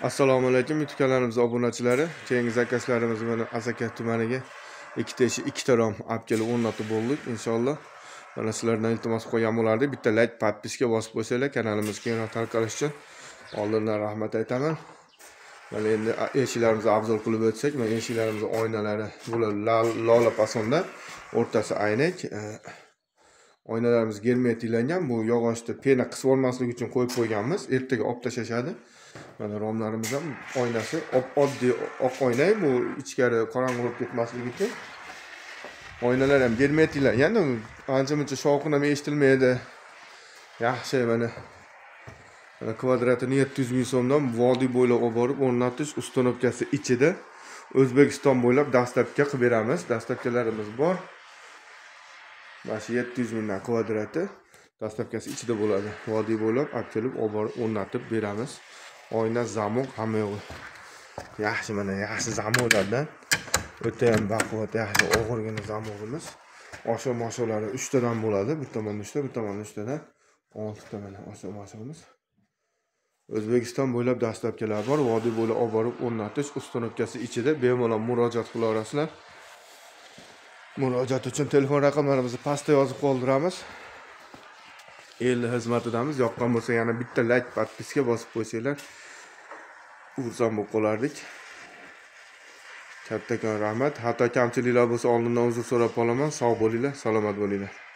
Assalomu alaykum YouTube kanalimiz obunachilari. Keyingi zakazlarimiz mana Asaka tumaniga ikkita eshik, ikkita rom olib kelib o'rnatib bo'ldik inshaalloh. Mana sizlardan iltimos qo'ygan bo'lardik. Bitta like, podpiska bosib qo'ysanglar kanalimiz kengroq tarqalishi uchun oldindan rahmat aytaman. Mana endi eshiklarimizni obzor qilib o'tsak, mana eshiklarimiz oynalari bular lola fasonda, o'rtasi aynak. Oynalarimiz germetiklangan. Bu yog'ochni pena qisib olmasligi uchun qo'yib qo'yganmiz. Ertaga olib tashlashadi. Mana romlarimiz ham oynasi oddiy oq oyna, bu ichkari qorong'i bo'lib ketmasligi uchun. Oynalar ham germetiklangan, ancha-muncha shovqin ham eshitilmaydi. Yaxshi, mana kvadratini 700 ming so'mdan vodiy bo'ylab olib borib o'rnatish ustanovkasi ichida O'zbekiston bo'ylab dastavka qilib beramiz. Dastavkalarimiz bor. Mana shu 700 mingdan kvadrati dastavkasi ichida bo'ladi. Vodiy bo'ylab olib kelib olib borib o'rnatib beramiz. Oyna, zamok hamma yo'q. Yaxshi, mana yaxshi zamoklardan. O'ta ham baquvvat, yaxshi og'irgina zamog'imiz. Osho-mosholari 3 tadan bo'ladi. Bir tomonda 3 ta, bir tomonda 3 tadan. 6 ta mana osho-moshog'imiz. O'zbekiston bo'ylab dastavkalar bor. Vodiy bo'ylab olib borib o'rnatish ustanovkasi ichida bemalol murojaat qila olasizlar. Murojaat uchun telefon raqamlarimizni pastda yozib qoldiramiz. El xizmatidamiz. Yoqqan bo'lsa yana bitta like, podpiska bosib qo'ysanglar xursand bo'lib qolardik. Kattakon rahmat. Xato kamchiliklar bo'lsa oldindan uzr so'rab qolaman. Sog' bo'linglar, salomat bo'linglar.